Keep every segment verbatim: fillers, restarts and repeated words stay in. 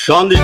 Şandiş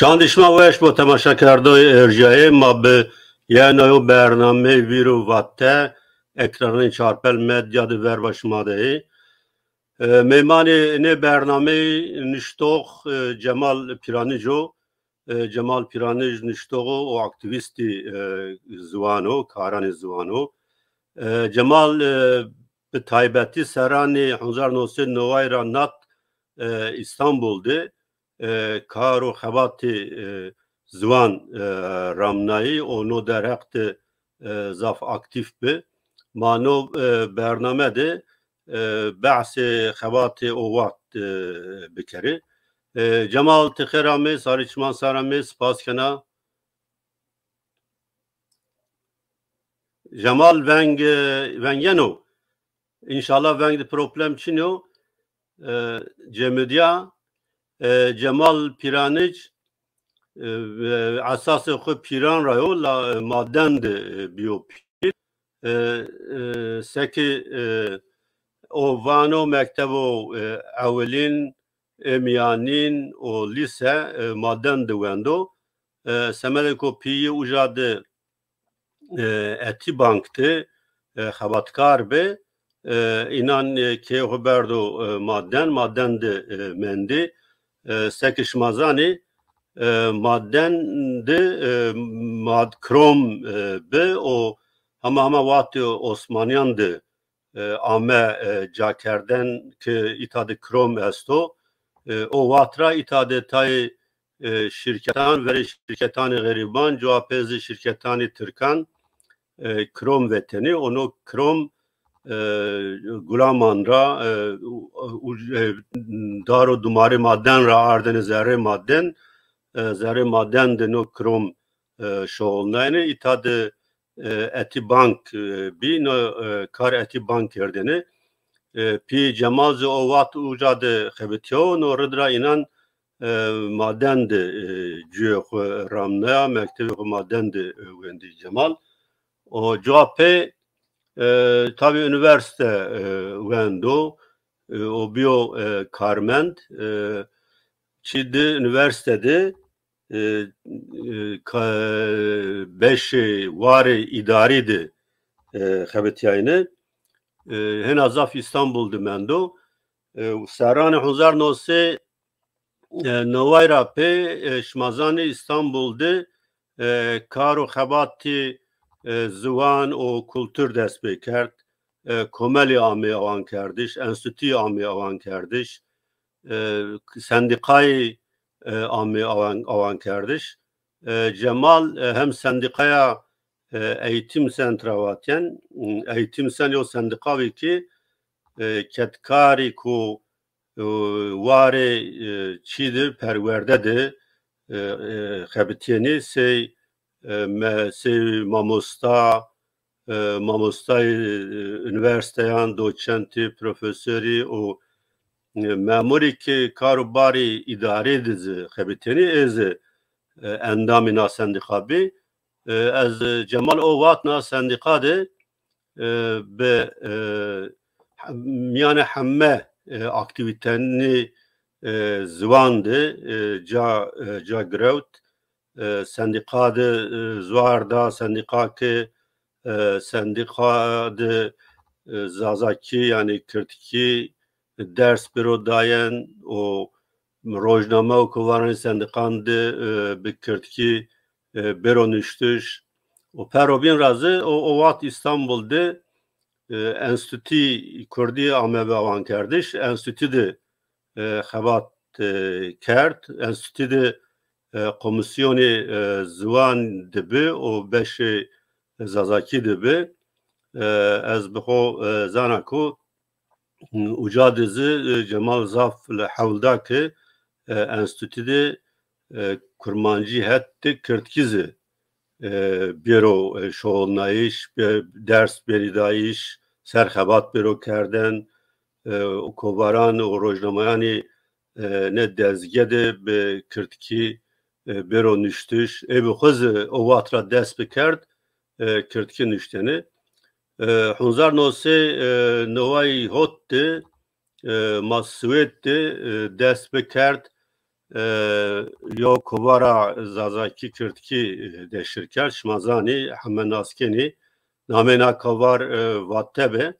Şandişma weş bo temaşekerdoyê êrjiyayê ma bi yeno yo bernameyê Vîr û Vate ekranên Çarpel Medya di verva şima de yê. E, mêmanê nê bernameyê niştox, e, Cemal Pîranic o. E, Cemal Pîranic niştox o û aktîvîstî, e, ziwan o, karanê ziwan o. E, Cemal, e, bi taybetî seranê hezar neh sed neway ra nat, e, Îstanbul de, e, kar û xebatê, e, ziwan, e, ramnayî û no derheq de, e, zaf aktîf bi. Ma no, e, bername de, e, behsê xebatê o wext, e, bikerê. E, Cemal, ti xêr amê, sarî çiman sar amê, spas kena. Cemal veng, e, veng yeno. Înşallah veng de problem çin yo. E, cemediya, e, Cemal Pîranic, e, e, esasê xwe Pîran ra yo, la, e, Maden de, e, biyo pîr. E, e, sekî, e, o vano mektebo, e, ewilîn, ê miyanîn û lîse, e, Maden de wendo. E, semedê ku pîyî uca de, e, Etîbank de, e, xebatkar bi, e, înan, e, kê xwe berdo, e, Maden, Maden de, e, mendî. E, sekî şima zanî, e, Maden de, e, mad-, krom, e, bi û hema hema wextê Osmaniyan de, e, ame, e, cakerden ke îta de krom esto. E, o wext ra îta de tayê, e, şirketan, verê şirketanê xerîban, cuwa pê zî şirketanê tirkan, e, krom vetenê. Ono krom, e, gulaman ra, e, u-, u-, e, dar û dumarê Maden ra ardene zerê Maden, e, zerê Maden de no krom, e, şoxulnayene. Îta de e, Etîbank, e, bî, no, e, kar Etîbank kerdêne. E, pî Cemal zî o wext uca de xebitiyo, no rid ra înan, e, Maden de, e, cuyê xwe ramneya, mektebê xwe Maden de, e, wendî Cemal. O cuwa pê, e, tabî unîversîte, e, wendo, e, o biyo, e, karmend, e, çi di unîversîte de, e, e, ka-, beşê warê îdarî de, e, xebitiyayne. E, hena zaf Îstanbul de mendo. E, serranê hezar neh sed, e, neway ra pê, e, şima zanî Îstanbul de, e, kar û xebatê, e, ziwan û kultur dest pê kerd. E, komelî amê awankerdiş, enstîtûyî amê awankerdiş. E, sendîqayê, e, amê awan-, awankerdiş. E, Cemal, e, hem sendîqaya, e, Eğitim Sen ra vatiyen, Eğitim Sen yo sendîqa bî ki, e, kedkarî ku, e, warê, e, çî de, perwerde de, e, e, xebitiyênî, sey, e, me-, sey mamosta, e, mamostayê, e, unîversîteyan, doçentî, profesorî û, e, memurî ke kar û barê îdarê de zî xebitênî, ê zî, e, endamê na sendîqa bî. E, ez, e, Cemal o wext na sendîqa de, e, bi, e, he-, mîyanê heme, e, aktîvîtenê, e, ziwan de, e, ca, e, ca girewt. E, sendîqa de, e, zuar da, sendîqa ke, e, sendîqa de, e, zazakî, yanî kirdkî ders biro dayen û rojname û kovaranê sendîqan de, e, bi kirdkî, e, biro nuştiş. Û perobîn ra zî o, o wext Îstanbul de, e, enstîtû kurdî ame bi awankerdiş. Enstîtû de, e, xebat, e, kerd. Enstîtû de, e, komîsyonê, e, ziwan dibi û beşê Zazakî dibi. E, ez bi xwe, e, zana ku, m, uca de zî, e, Cemal zaf li hewl da ki, e, enstîtû de, e, kurmancî het de kirdkî zî, e, bêro, e, şoxilnayîş, be-, ders bêrî dayîş, ser xebat bêro kerden, e, û kovaran û rojnameyanî, e, ne dezge de bi kirdkî, e, bêro nuştiş. Ê bi xwe zî o wext ra dest bikerd, e, kirdkî nuştene. E, hezar neh sed, e, neway hot de, e, ma Swêd de, e, dest bikerd, e, yo kovara Zazakî Kirdkî, e, neşir kerd. Şima zanî, heme nas kenî, namê na kovar, e, Vate be.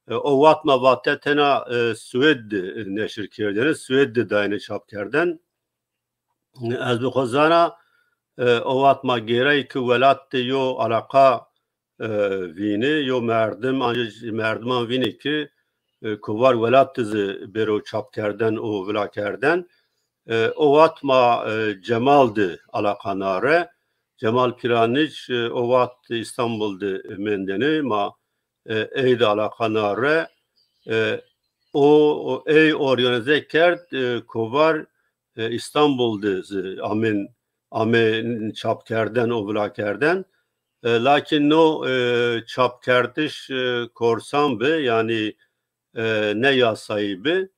E, o wext ma Vate tena, e, Swêd de neşir kerdene, Swêd de dayne çap kerden. Ez bi xwe zana, e, o wext ma gêrayî ki welat de yo alaqa, e, vînê, yo merdim, an jî merdiman vînê ki, e, kovar welat de zî bêro çap kerden û vila kerden. E, o wext ma, e, Cemal de alaqa nare. Cemal Pîraniç, e, o wext Îstanbul de mendene, ma, e, ey de alaqa nare. E, o, o ey oryanîze kerd, e, kovar, e, Îstanbul de zî amên, amên çap kerden û vila kerden. E, lakin no, e, çapkerdiş, e, korsan bi, yanî, e, ne yasayî bi,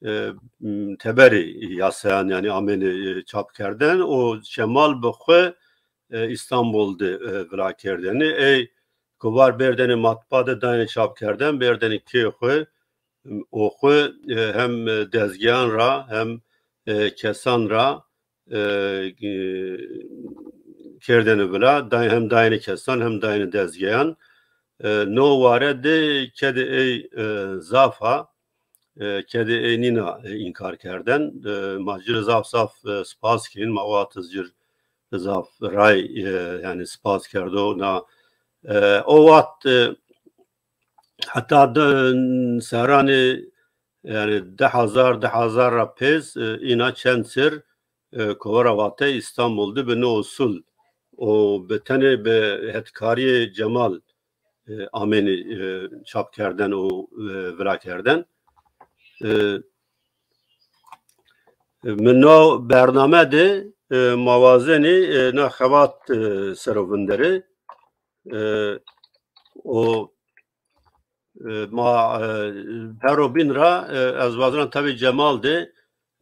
e, m, teberî yasayan, yanî amêne, e, çap kerden û Cemal bi xwe, e, Îstanbul de, e, vila kerdene. Ey kovar berdene matba de dayne çap kerden, berdene kê xwe, û xwe, e, hem, e, dezgeyan ra hem, e, kesan ra, e, e, kerdene vila, day-, hem dayne kesan hem dayne dezgeyan. E, no ware de kedê ey, e, zaf a, e, kedê ey nîna, e, înkar kerden. E, ma ci re zaf zaf, e, spas kin, ma wext ji re zaf ray, e, yanî spas kerdo. Na, e, o wext, e, heta di, serranê, yanî di hezar, di hezar ra pês, e, îna çend ser, e, kovara Vate Îstanbul de bi no usul û bi tenê bi hetkariyê Cemal, e, amênî, e, çap kerden û, e, vila kerden. E, min no bername de, e, ma wazenî, e, na xebat, e, ser o vinderê. E, o, e, ma, e, her o bîn ra, e, ez waziran tevî Cemal de,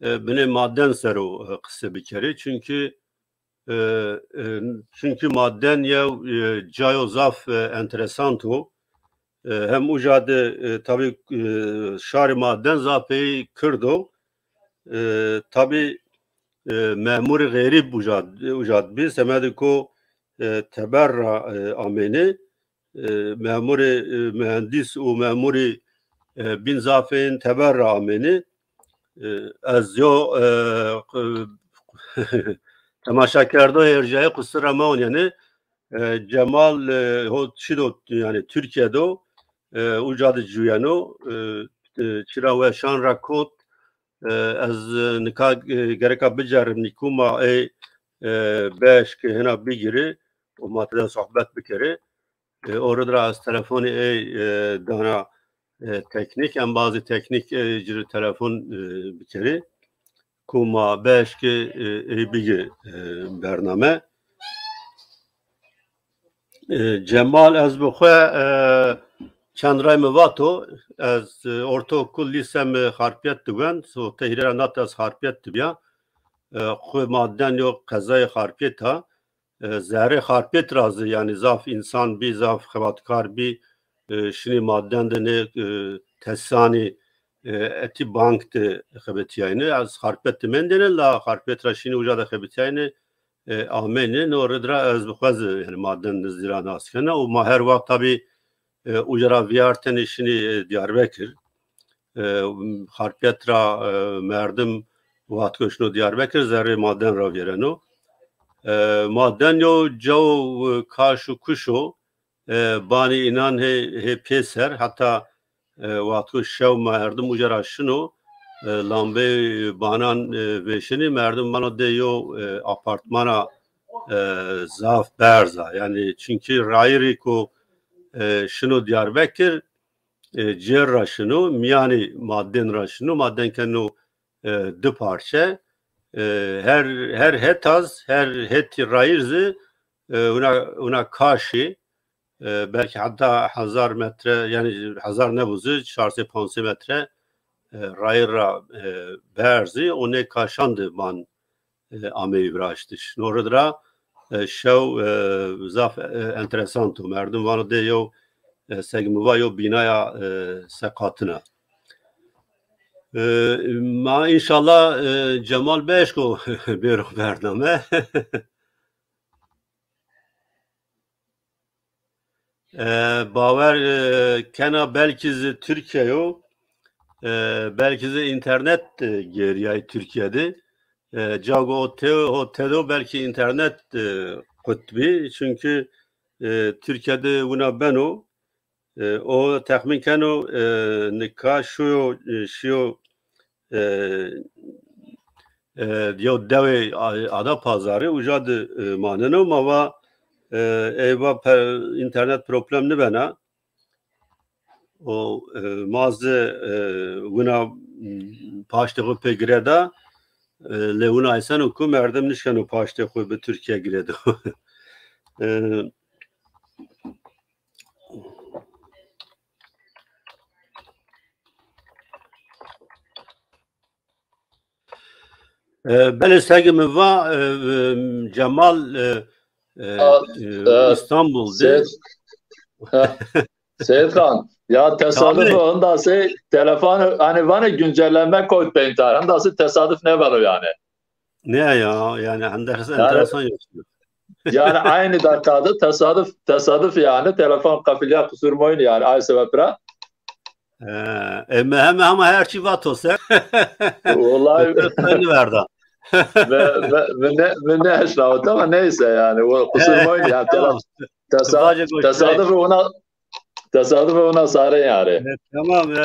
e, binê maden ser o, e, qise bikerî. Çunkî, e, e, çunkî maden yew, e, cayo zaf, e, enteresant o. E, hem uca de, e, tabî, e, şarê maden zaf pey kird o. E, tabî, e, memurê xerîb uca, uca dibî, semedê ku, e, teber ra, e, amêne, e, memurê, e, mühendîs û memurî, e, bîn zafên teber ra amêne. E, ez yo, e, temaşakerdo hêrcayê qusir ra mewnîyene. E, Cemal, e, ho çi do, yanî Tirkiye do, e, uca de cuyeno, e, e, çira weşan ra kot, e, ez, e, nika, e, gereka biceribnî ku ma ê, e, beşk hina bigirî û ma tede sohbet bikirî. E, o rid ra ez telefonê ê, e, dana, e, teknîk, embazê teknîk ê ci re telefon, e, bikerî. Ku ma beşkê, e, ê bigê, e, bername. E, Cemal, ez bi xwe, e, çend ray min vato, ez, e, ortaokul lîse min Xarpêt diwend, so te hîrê ra nat ez Xarpêt dibiya. E, xwe maden yo qezayê Xarpêt ha. E, zerê Xarpêt ra zî, yanî zaf însan bî, zaf xebatkar bî, e, şinî maden de ne, e, tesîsanî, e, etî bank de xebetîyayne. Ez Xarpêt de mendêne, la Xarpêt ra şinî uca de xebetîyayne, e, amêne. No rid ra ez bi xwe zî, yanî maden nizdî ra nas kena. Û ma her wext tabî, e, uca ra viyartene şinî, e, Diyarbekir. E, Xarpêt ra, e, merdim wext ku şino Diyarbekir zerê maden ra viyereno. E, maden yo cawo, e, kaş û kuş o. E, banî înan hê, hê pêser, heta, e, wext ku şew merdim uca ra şino, e, lambeyê banan, e, vêşinî, merdim vana dê yo, e, apartmana, e, zaf berz a. Yani çünkü rayirî ku, e, şino Diyarbekir, e, cêr ra şino, miyanî maden ra şino, maden keno, e, du parçe. E, her, her hetaz, her hetî rayir zî, e, una, una kaşî, e, belkî heta hezar metre, yani hezar nebû zî, çar sê panc sê metre, e, rayir ra, e, berzî, û nê kaşan de van, e, ameyî viraştiş. Norî ra, e, şew, e, zaf, e, enteresan o. Merdim vano dê yo, e, seg mi va yo bînaya, e, seqatina. E, ma înşallah, e, Cemal Beşko bêro bername. E, bawer, e, kena belkî zî Tirkiye yo, e, belkî zî înternet, e, gêriyayî Tirkiye de. E, cago o te-, o tedo belkî înternet, e, qut bî. Çünkü, e, Tirkiye de wina beno. E, o texmîn keno, e, nika şuyo, e, şiyo, e, e, yo dewê A-, Ada Pazarı, uca de, e, maneno, ma va, e, ey va pe-, înternet problem nibena. O, e, ma zî, e, wina, m, paştê xwe pê gireda, e, lê wina eyseno ku merdim nişkeno paştê xwe bi Tirkiye gireda. E, E, belê, seg mi va, e, e, Cemal, e, e, A, e, e, İstanbul de. Seyit, ha, Seyit Xan, ya tesadüf Tabii. O, hindasê telefon, hani vane güncelleme koy peyntara, hindasê tesadüf ne valo yani. Ne ya, yani enteresan, Yani, enteresan yaşıyor. Yani aynı dakikada tesadüf, tesadüf yani telefon kafilya kusur moyun yani ay sebep ra. Ee, e, me-, hem, ama her şey vato ser. Vallahi. Sen verda. Ve, ve, ve ne, ve ne eşravt ama neyse yani. O kusur moyun yani. Tamam. Tesa-, tesadüf ona, tesadüf ona sare yani. E, tamam, e,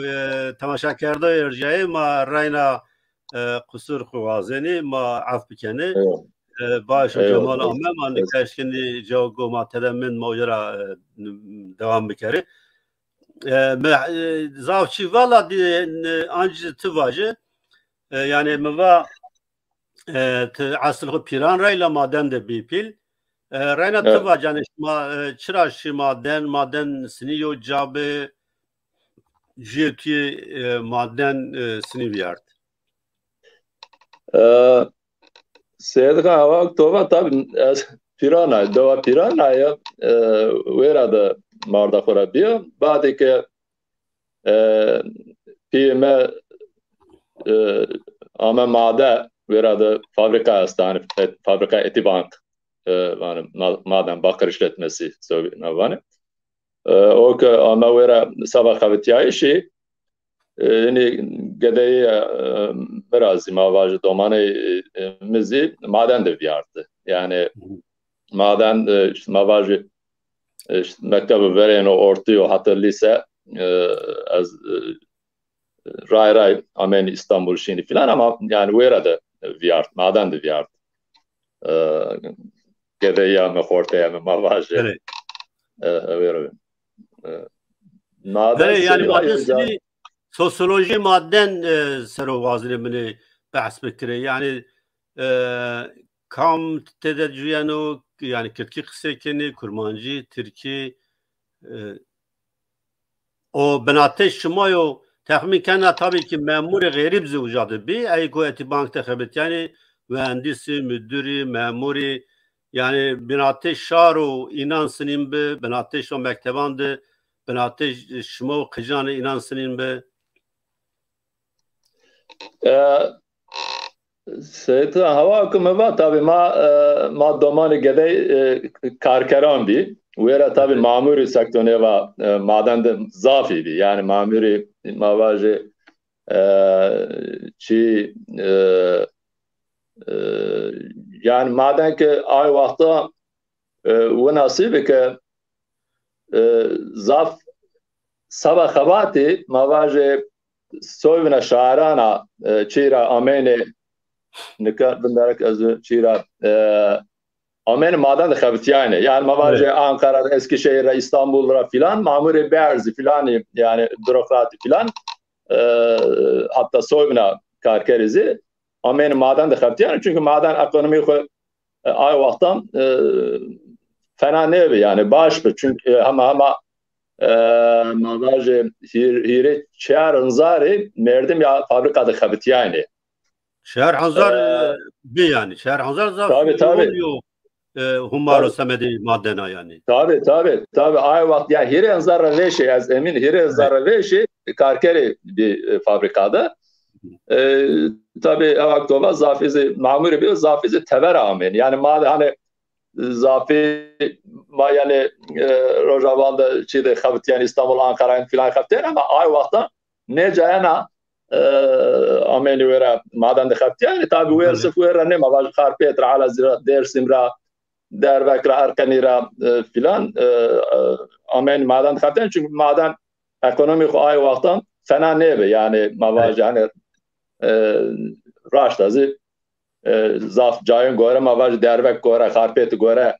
e, temaşakerdoyê erjayê ma reyna, e, qusur xwe wazenî, ma ef bikenî. Evet. E, baş o Eyvallah. Cemal ame, ma Evet. nikaşkinî cago ma tede min ma ujra, e, devam bikerî. E, me, e, zaf çî vala di, e, ancî ti vaje. E, yani mi va, e, ti esil xwe Pîran reyla maden de bî pîl. E, reyna ti Evet. vaje, yani şima, e, çira şî maden, maden sinî yo cabe, jiyê tu yê, e, maden, e, sinî viyart. E, Seyedxan, hewa tova tabi ez Pîrana, dewa Pîrana ya, e, wêra de marda xwe re biya. Badê ke, e, piyê me, e, ame made, wêra de fabrika esta, hani et-, fabrika Etibank, e, yani ma-, maden bakır işletmesi, sobi navane. E, o ke ame wêra saba xebitiyayişî, e, yani gedeyê, e, mi ra zî ma vajî domanê, e, mi zî maden de viyarti. Yani Hı hı. maden, e, işte ma vajî, e, işte mektebê verên û ortî û heta lîse, e, ez, e, ray ray amên Îstanbul şînî filan ama yani wêra de viyart, maden de viyart. E, gedeya me, xorteya me, ma vaje. Belê. E, wêra. E, maden Belê, yani serî maden ayrıca serî sosyolojî maden, e, sero wazine min ê behs bikire. Yani, e, kam tede cuyeno, yani kirdkî qisê kenî, kurmancî, tirkî, e, O binatê şima yo, texmîn kena tabii ki memurê xerîb zî uca de bî, ey ku Etibank de xebitîyanî, mühendisî, müdürî, memurî, yani binatê şar û înan sinîn bi, binatê şima mekteban de, binatê şima û qican înan sinîn bi. E, Seyîd, hewa ku me va, tabî ma, e, ma domanê gedey, e, karkeran bî. Wêra tabî mamûrî sektorê va, e, maden de zafî bî. Yani mamûrî ma vajê, e, çi, e, e, yani maden ke ay wexta, e, winasî bike, e, zaf seba xebatê ma vajê soyvina şairana, e, çîra amêne, nika binderek ez çîra, e, amêne maden de xebitiyane. Yani ma vaje Evet. Ankara, Eskişehir, İstanbul ra filan, mamurê berzî filanî, yani bürokratî filan, e, hatta soyvina karkerî zî amêne maden de xebitiyane. Çünkü maden ekonomî xwe, e, ay wextan, e, fena nêbi, yani baş bi. Çünkü, e, hema hema, e, ma vaje hîr-, hîrê çar hezarê merdim ya fabrika de xebitiyane. Şehr Hanzar, Ee, e, bi yani. Şehr Hanzar zaf tabii, tabii. Yoğun yo, e, humar o Tabii. semedê madena yani. Tabii, tabii, tabii. Ay waqt ya hîrê hezar re vêşê, ez emin hîrê hezar re vêşê karkerê bir, e, fabrikada. E, tabii ev waqt ova zafî zî mamurê bi zafî zî teber amên. Yani ma hani zafî ma yani, e, Rojava de çî de xebitiyane, İstanbul, Ankara filan xebitiyane ama ay waqta ne cayena, e, amênî wê re maden dixebitiyane. Tabi wê Belê. sif wê re ne ma vaj Xarpêt re, Elazığ ra, Dêrsim ra, Diyarbekir ra, Erqenî ra, e, filan, e, e, amênî maden dixebitiyane. Çünkü maden ekonomî xwe ay wextan fena nêbe. Yani ma vaj Evet. hani, e, raşta zî, e, zaf cayên gore, ma vaj Diyarbekir gore, Xarpêt gore,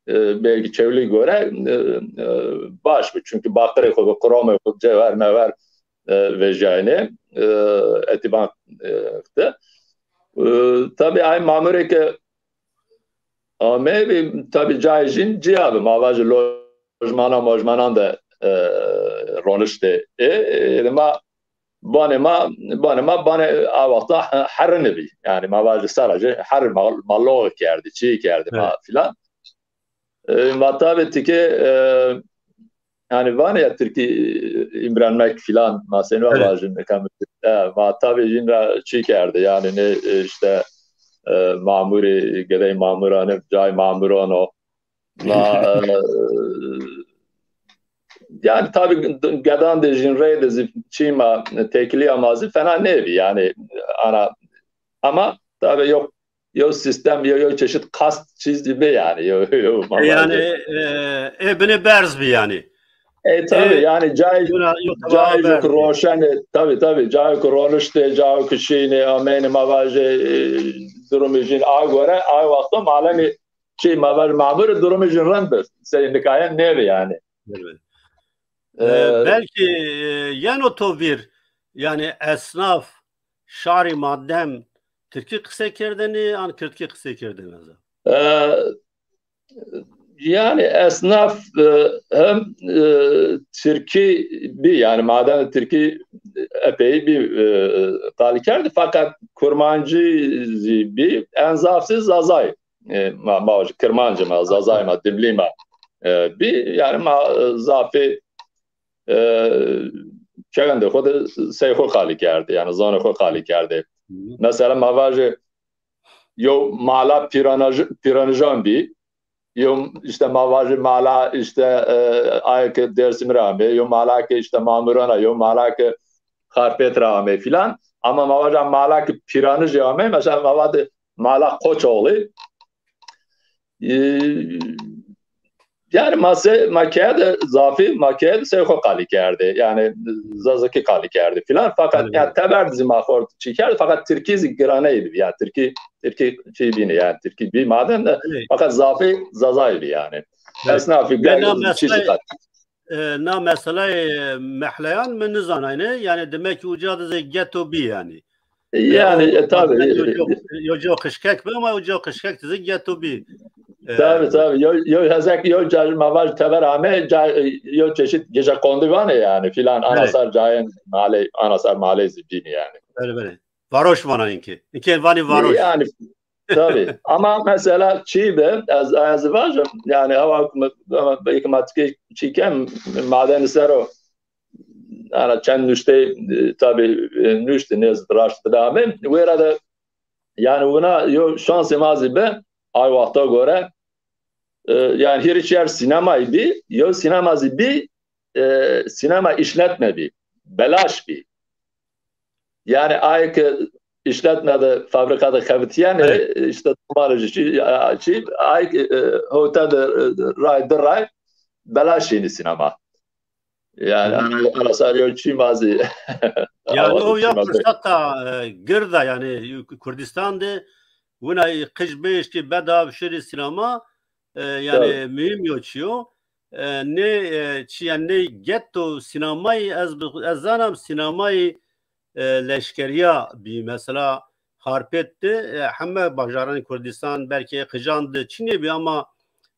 e, belkî Çewlîg gore, e, e, baş bi. Çünkü baqirê xwe bi, kromê xwe bi, cewher mever, e, vejiyayne, e, etîban, e, de. E, tabi ay mamurê ke ame bi, tabi cayê jîn ciya bi. Ma vaj lojmana mojmanan de, e, roniştê. E, e, ma banê ma, banê ma, banê a wexta he-, herin bî. Yani ma vaj sera jî herin ma, ma lox kerdî, çî kerdî ma Evet. filan. E, ma tabi tike, e, yani vanê ya Tirkî, e, imrenmek filan, ma sênva Evet. vajin, e, ma tabi jîn ra çî kerdî. Yani ne, e, işte, e, mamurî, gedey mamuran, cay mamuran o. Ma, e, yani tabi gedan de jîn rê de zî çî ma, têkiliya ma zî fena nêbî. Yani ana, ama tabi yok, yo sistem, yo, yo çeşit kast çîz dibe yani. Yo, yo, ma Yani, vaje. e, e, binê berz bi yani. E, tabi E, yani cay, buna yo tava cay berz yok bi. roşen, e, tabi, tabi, cay yok ronişte, cay yok şîne, amêne ma vaje, e, durumu jîn a gore, a wexta malemi çî ma vaj mamur durumu jîn rind bi. Sey nikayen nêbi yani. Belê, belê. E, E, belkî, e, yeno to vîr, yani esnaf, şarî madem, Tirkî qisey kerdinî, an Kirdkî qisey kerdinî? E, yani esnaf, e, hem, e, Tirkî bî, yani maden Tirkî epey bî, e, qalî kerdî, fakat Kurmancî zî bî, en zaf zî Zazay. E, ma, ma Kirmancî ma, Zazay ma, Dimlî ma, e, bî, yani ma, e, zafê, e, çewendê xwe de sey xwe qalî kerdî, yani zanê xwe qalî kerdî. Hı hı. Mesela ma vaje yo mala Pîranaj-, Pîranijan bî, yo işte ma vaje mala işte, e, ayê ke Dêrsim ra amê, yo mala ke işte Mamuran a, yo mala ke Xarpêt ra amê filan. Ama ma vaje mala ke Pîranijê amê, mesela ma vaje mala Koçoğlu. E, yani ma se, ma keye de zafî, ma keye de sey xwe qalî kerdî. Yani Zazakî qalî kerdî filan. Fakat Belê, yani belê. teber zî ma xort çî kerdî. Fakat Tirkî zî giraneydi. Yani Tirkî, Tirkî çî bîne yani. Tirkî bî maden de. Belê. Fakat zafî Zazay bî yani. Belê. Esnafî Ve na gel çî mesela, zî qat. e, na meseleyê mehleyan min nizanayne. Yani demek ki uca de zî geto bî yani. E, Yani, o, e, tabii. Yo, yo, yo, yo qişkek bi, ama yo qişkek dizi geto bî. E, Tabii, tabii. Yo, yo hezek, yo ca-, ma vaj teber ame, ca-, yo çeşit gecekondu vane yani filan, Evet. anasar cayên male, anasar male zî bîne yani. Belê, belê. Varoş vana inki. İnki vani varoş. Yani, tabii. Ama mesela çî be, ez, ez vajim, yani hava hikûmet, ama belki matike çîkem, maden ser o, yani çend nuşte, e, tabii, e, nuşte ne raşt dame. Wêra de, yani buna yo şansê ma zî be, ay wexta gore, e, yani hiriç yer sinemayî bî, yo sinema zî bî, e, sinema işletme bî, belaş bî. Yani ayê ke işletme de, fabrika de xebitiyane, Evet. işte dumanı çî, çî, ayê ke, e, hote de, e, ray, di ray, belaş yeni sinema. Yani, ana, ana sarı çi mazî. Yani, o ya fırsata, e, girda, yani, Kurdistan de wina qij bêştî beda şirî sinema, e, yani, mühim yo çiyo. E, ne, e, çi, yani, ne getto sinemayı ez bi-, ez zanam sinemayı, e, leşkeriya bî, mesela, Harpêt de, e, heme bajaranê Kurdistan, belkî qijan de çinê bî, ama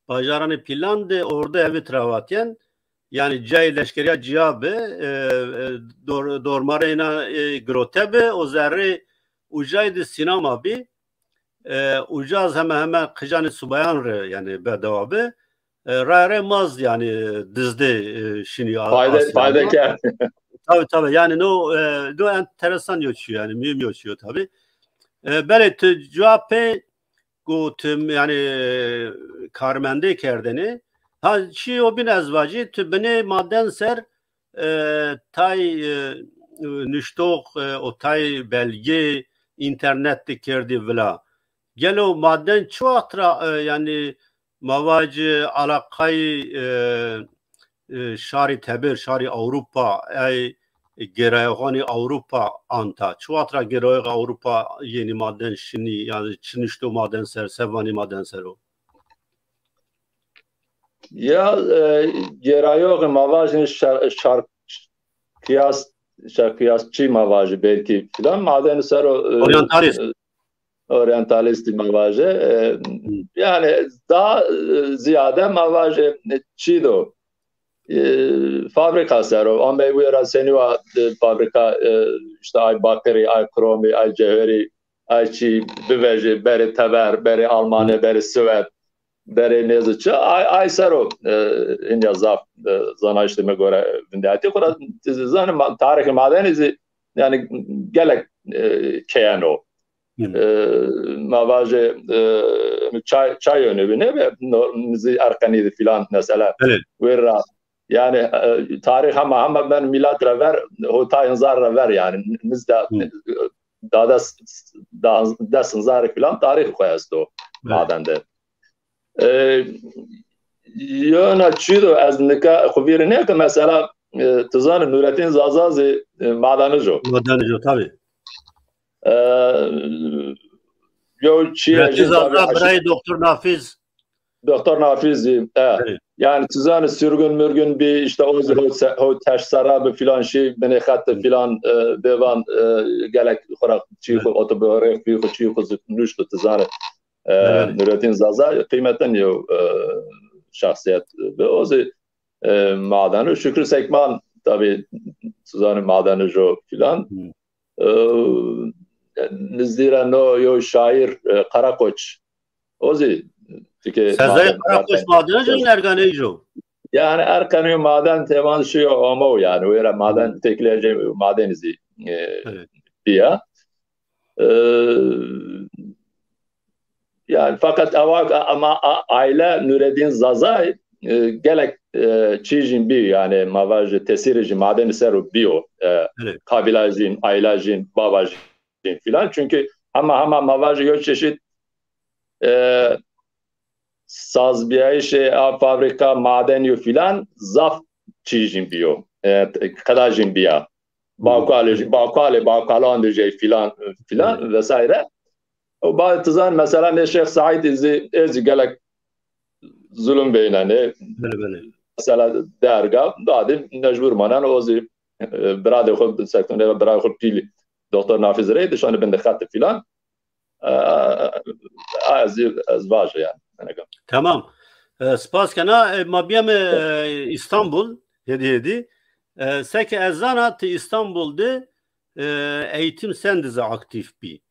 bajaranê pîlan de orada evi travatiyen. Yani cayê leşkeriya ciya bi, e, e, dor-, dormarê ina, e, girote bi, o zerrê ucayê de sinema bî. E, ucaz heme heme qijanê subayan re, yani, bedewa bi. E, rare maz, yani, dizdê, e, şinî a-, Fayde, Asya fayde ama. Kerd. Tabii, tabii. Yani, no, e, no enteresan yo çiyo, yani, mühim yo çiyo tabii. E, belê tu cevap pê ku tu, yani, karmendê kerdene. Ha, çi o bin ez vacî, tu binê maden ser, e, tay, e, nuştox, e, o tay belge, internet de kerdî vila. Gelo maden çi wext ra, e, yani, ma vacî alaqayî, e, e, şarî tebir, şarî Ewropa, ey gêrayoxanî Ewropa anta? Çi wext ra gêrayox Ewropa yenî maden şinî, yani çi nuşto maden ser, sevanî maden ser o? Ya, e, gêrayoxê ma vajin şar-, şar-, kıyas, şarkıyasçı ma vajî belkî filan, maden ser o, e, Oryantalist. E, oryantalistî ma vajî. E, yani, daha, e, ziyade ma vajî, e, çi do? E, fabrika ser o. Amey wê ra senî wa, e, fabrika, e, işte ay bakirî, ay kromî, ay cewherî, ay çî bivejî, berê teber, berê Almanê, berê Swed, berê nêzi çi, ay, ay ser o, e, inya zaf, e, zanayiştê me gore vindiyatî. Xura, tu zanim, ma-, tarîxê madenê zî, yani, gelek, e, keyeno. E, ma vajê, e, çay, çay önü bine ve no, zî Erqenî de filan mesela. Belê. Wê ra, yani, e, tarîx hema, hema ben milat re ver, hota hezar re ver yani. Nizda, e, da des, da, des hezar filan tarîx xwe esto maden de. E, yona çi do ez nika xwe vîr neke mesela, e, tu zanî Nurettin Zaza zî, e, madenij o. Madenij o, tabii. E, yo çi Nurettin Zaza, birayê Doktor Nafiz. Doktor Nafiz zî, e. Evet. Yani tu zanî sürgün mürgün bir işte o zî ho se-, ho teş sera bi filan şey, binê xet filan, e, bevan, e, gelek xura çi xwe otobiyografi xwe çi xwe zî nuşto tu zanî. E, Nurettin Zaza kıymetli yo, e, şahsiyet bi. O zî, e, maden û Şükrü Sekman tabii tu zanî maden jo filan. E, nizdî re no yo şair, e, Karakoç. O zî tike Sezayê maden, Karakoç maden jo, nerganê jo. Yani Erkanî maden tevan şiyo omo yani. Wê re maden tekle maden zî, e, biya. E, yani fakat ewa ama a-, aile Nureddin Zazay, e, gelek, e, çî jîn bî yani ma vajî tesîrê jî madenî ser û bîyo. E, kabîla jîn, aîla jîn, bava jîn filan. Çünkü hema hema ma vajî yo çeşit, e, sazbiyayîşê a fabrika madenî û filan zaf çî jîn bîyo. E, qeda jîn bîya. Bakalê, bakalê, bakalan de jî filan, filan vesaire. O ba tizan mesela ne Şêx Seîd zî, ez zî gelek zulüm beynenê. Belê, belê. Mesela derga, dadî mecbur manen o zî, e, biradê xwe, sektonê biradê xwe pîlî. Doktor Nafiz Rey dişanê bin de xet filan. E, ez, ez vaje yani. Tamam. E, spas kena, e, ma biyeme, e, İstanbul, hedi hedi. E, seke ez zana ti İstanbul de, e, eğitim sendize aktif bî.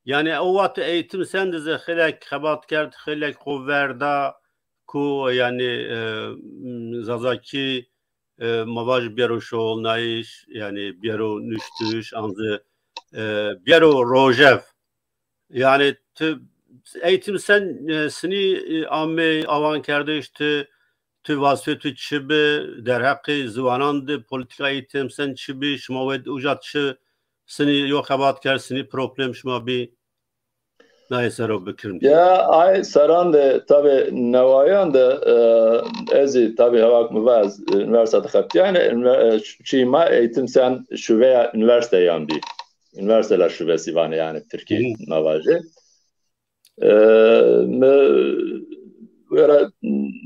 Yani o waqt eğitim sendize xelek xebat kerd, xelek xo verda ku yani, e, Zazakî, e, ma vaj biyero şoğulnayış, yani biyero nuştiş, anzi, e, biyero rojev. Yani tu eğitim sen, e, sinî, e, amê awan kerdiş, tu, tu vazifê tu çi bi, derheqê ziwanan de politika eğitim sen çi bi, şima wê uca çi sinî yo xebat kerd, sinî problem şima bi? Nayê sero bikirim. Ya ay seran de tabi newayan de e, ez ê tabi hevak mi va ez üniversite de xebtiyane çî ma eğitim sen şuveya üniversite yan bî. Üniversiteler şubesi vane yani Türkiye mavaje. E, mi wera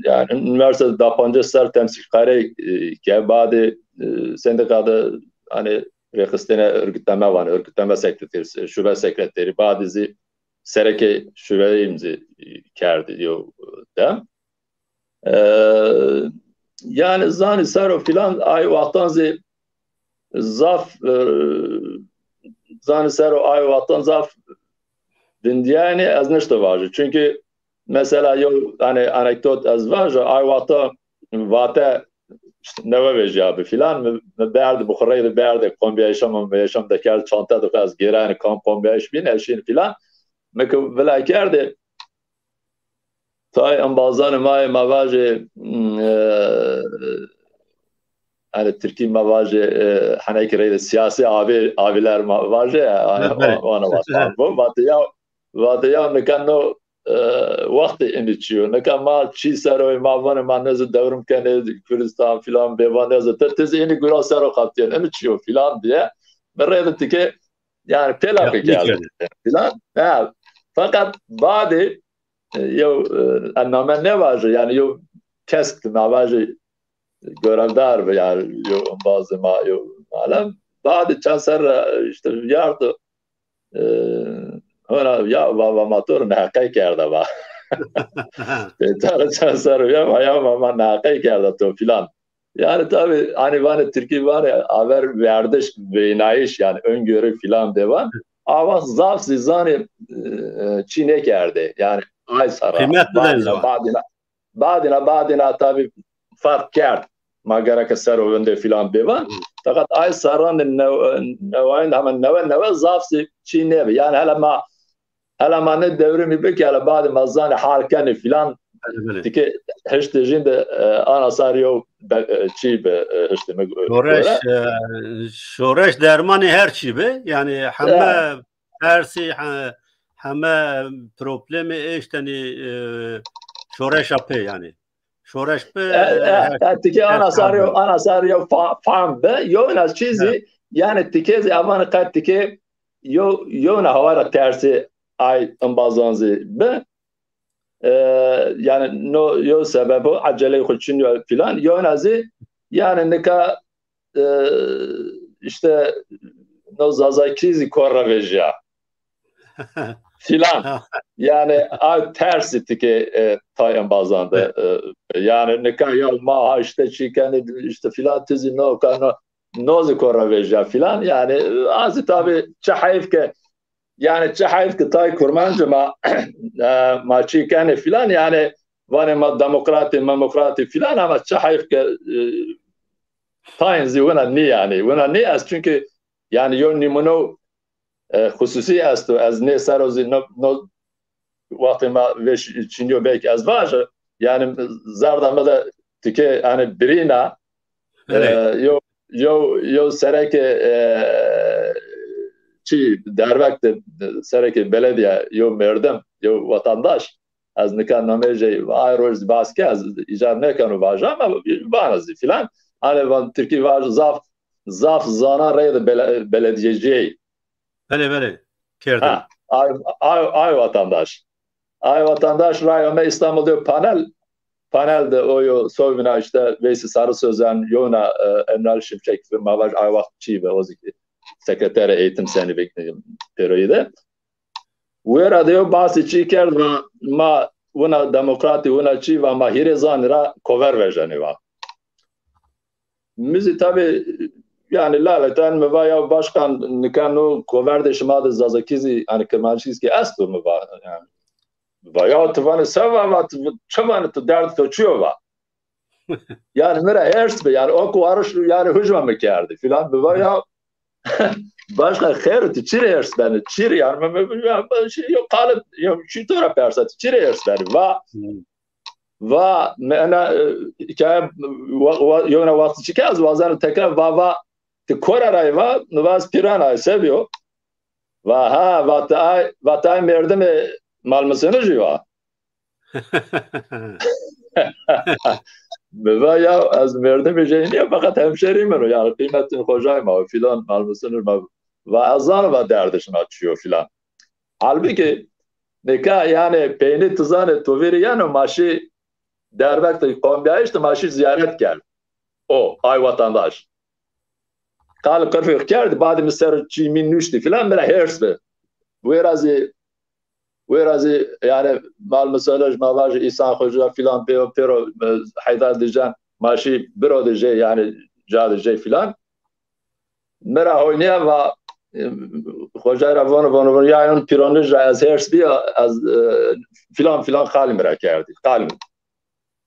yani üniversite da pancas ser temsîlkarê e, ke badê e, sendikada hani rêxistine örgütleme vane, örgütleme sekreteri, şube sekreteri, badê zî sereke şubeyê zî kerdî yo dem. E, yani zanî sero filan ay wextan zî zaf e, zanî sero ay wextan zaf vindiyayne ez nişte vaje. Çünkü mesela yo hani anekdot ez vaje ay wextan vate işte, newe vejiya bi filan mi, mi berdi bi xureydi berdi kombiyayışa mi yaşam dekerd çanta de ez gêrani kam kombiyayış bin eşin filan. Mi ki vila kerdi tay embazanê ma yê ma vajê e, yani Tirkî ma vajê e, henekî reyde siyasî avê aviler ma vajê yani ona vatan bu vate ya vate ya nika no e, wextê inî çiyo nika ma çî seroyê ma vanê ma nezi devrim kenê Kurdistan filan bê van nezi te tiz inî gura sero xaptiyen inî çiyo filan diye mi reyde tike yani pêla pêkerdin filan. Ha, fakat badê e, yew e, ez name nevaje yani yew kesk navaje görevdar be yani yew embazê ma yew alem. Badê çend ser e, işte yardı e, hona ya va va ma to neheqe kerda va. Pêtar çend ser ya va ya va ma neheqe kerda to filan. Yani tabi hani vane Tirkî vane aver verdiş, vênayîş yani öngörü filan devan. Ama zaf zî zanê e, çî nêkerde. Yani ay sara. Qîmet bidin Badina, ziwan. Badina, badina, badina tabi fark kerd. Ma gereke ser o wende filan devan. Fakat ay saran de newe, newe, hemen newe, newe zaf zî çî nebe. Yani hele ma Hela ma ne devrimî bike, hela badê ma zanê hal kenê filan. Belê, belê. Dike hiştê jin de e, ana sar yew be- e, çî be e, hiştê me go- Şoreş, gore. e, şoreş dermanê her çî be. Yani heme Ya. persî, he- heme problemê êştenî e, şoreşa pê yani. Şoreş be E, e, e, her e, tike her ana sar çar yew, be. Ana sar yew fa- fam be. Yew nas çîzî Evet. Yani tike zî avan qet tike yo yo ne hawara tersê ay embazan zî bi. E, yani no yo sebebo eceleyê xwe çin yo filan yo ne zî yani nika e, işte no zazakî zî kor re vejiya filan. Yani ay tersî tike e, tay embazan de e, yani nika ya ma ha işte çî kenê işte filan tizî no ka no no zî kor re vejiya filan yani e, azî tabi çi heyf ke yani çi heyf ke tay kurmancê ma e, ma çî kenê filan yani vanê ma demokratî memokratî filan ama çi heyf ke e, tayên zî wina nî yani wina nî ez çünkü yani yo nîmuno e, xusûsî esto ez nê sero zî no, no wextê me vê çînyo belkî ez vaje yani zerda me de tike yani birîna e, Evet. yo yo yo sereke e, çî dervek de sereke belediye yo merdim yo vatandaş ez nika namê jê ay roj zî bas ke ez îcar nekan û vaje ama vana zî filan. Hani van Tirkî vaj zaf zaf zana reyde bele, belediyeciyê. Belê belê. Kerdim. Ha, ay, ay, ay vatandaş. Ay vatandaş ray me İstanbul'da panel panel de o yo sovina işte Veysi Sarı Sözen, Yona, e, Emral Şimşek ve Mavaj ay vaxt çî ve o zikri sekretere eğitim seni bekledim. Peroyî de. Wêra de yo basî çî kerd va ma wina demokratî wina çî va ma hîrê zanî ra kover vejenê va. Min zî tabi yani laleten mi va ya başkan nika no koverdê şima de zazakî zî yani kirmanckî zî esto mi va yani. Va ya tu vanê se va va tu çi vanê tu derd to çi yo va. Yani mi ra hêrs bi yani o ku arış yani hujma mi kerdî filan bi va ya başka xêr tu çi rê hêrs benî çi rê yani mi mi ya şey yok kalıp yok çi to ra persa tu çi rê hêrs benî va va me ena e, hikaye wa- wa- yona wextî çi ke ez wazeno tekrar va va ti kora ray va mi va ez pîran ay seviyo Va ha, va te ay, va te ay merdimê malmisini jî va. Mi va ya ez merdimê jê niye, feqet hemşerî min o, yani qîmetin xocay ma filan malmisini ma. Va ez zanim va derdişma çiyo filan. Halbuki nika yani peynî tu zanê tu vîrî yeno ma şî derbek de kombiyayiş de ma şî ziyaret kerd. O, ay vatandaş. Qal qirfê kerd, badê min ser çî min nuştî filan, min re hêrs bi. Wê razî, wê razî, yani mal misale ji ma va ji îsan xwe ji filan pê, pêro, e, heyda dijen, ma şî biro dije, yani ca dije filan. Min re hoyniye va, e, xocay re vono, vono, vono, ya yon pîronij re ez hêrs biya, ez, e, filan, filan xalî min re kerdî, xalî min.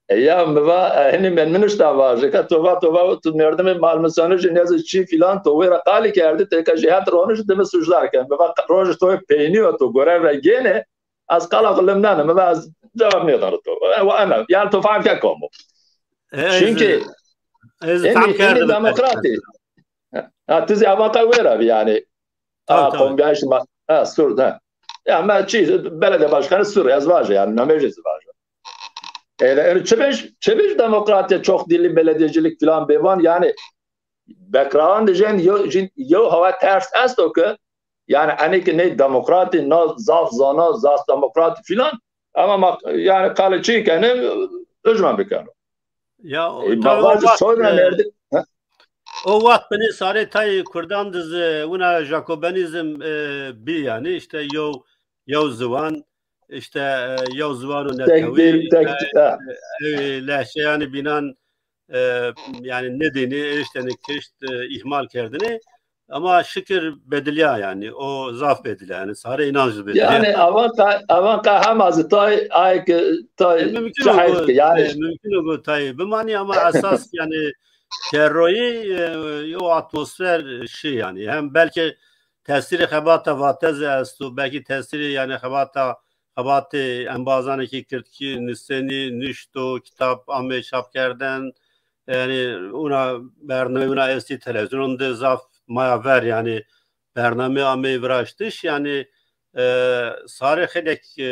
E, ya mi va, e, hinî men min işte vaje, ka tova, tova, tu merdimê malmisane jî neze çi filan, to wê re qalî kerdî, têka jî het roniş dimi sujdar ke. Mi va, roj to peynî yo, to görev re gêne, ez qala xwe lim nane, mi va ez cevap nêdano to. E, wa ana, yani to fam ke komo. E, ez, Çünkü ez en fam iyi, en iyi kerdim. Demokratî. Ha, tu zî avan qe wê re bî yani. Tabii, ha, tabii. Kombiyayiş ma, ha, Sûr, ha. Ya me çi, belediye başkanı Sûr, ez vaje yani, namê jî vaje. Öyle, yani çi biş, çi biş demokratiye çok dilli belediyecilik filan bevan yani. Bekrawan de jin yo, jin yo hava ters esto ki yani eni ki ne demokrati, na zaf zana, zaf demokrati filan. Ama ma, yani kale çi kene, ujman bikeno. Ya, o, e, tabii o vaje vaxt, soyra e, nerede? Ha? O wext binê sarê tayê Kurdan diz, e, wina Jakobenîzm, e, bî, yani işte yew, yew ziwan, işte, e, yew ziwan û Tek netewî, dil, tek, e, ha. E, lehçe yani bînan, e, yani nedînî, erişteni kişt, e, ihmal kerdini. Ama şikir bediliya yani, o zaf bediliya yani, sarê înan jî bediliya. Yani avan ka, avan ka hema zî tay, ay ki tay, e, mümkün çi o heyf bu, ki yani. E, mümkün o bu tay. Bimani ama esas yani Kerroyî, e, o atmosfer şey yani. Hem belki tesîrê xebata vateze esto, belki tesîrê yani xebata, xebatê embazanekî kirdkî, nisenî, nişto, kitap amê çapkerden, yani ona bername ona esti televizyon de zaf maya ver yani bername amê viraştiş yani, e, sarê xelek, e,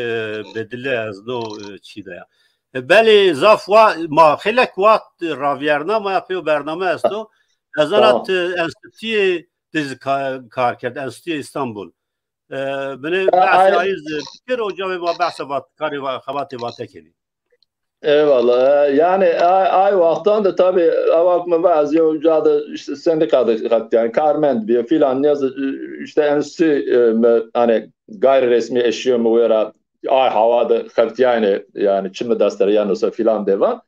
bedile ez no, e, çî de ya. E, belê zaf wa, ma xelek waqt raviyerna ma ya pêyo bername esto. Ez ana Tamam. Ti enstituyê diz ka-, kar kerd, Enstituyê İstanbul. E, binê E, behsê ay- ayî zî bikir, o camê ma behsa vat-, karê va-, xebatê vate kenî. Eyvallah. E, yani ay, ay wextan de tabii, ava ku me va ez yew ca de işte sendika de xebitiyane, karmend bî filan, niyaz işte enstitü, e, me, hani gayri resmî eşiyo me wêra ay hava de xebitiyane, yani çi me dest de yan olsa filan devan.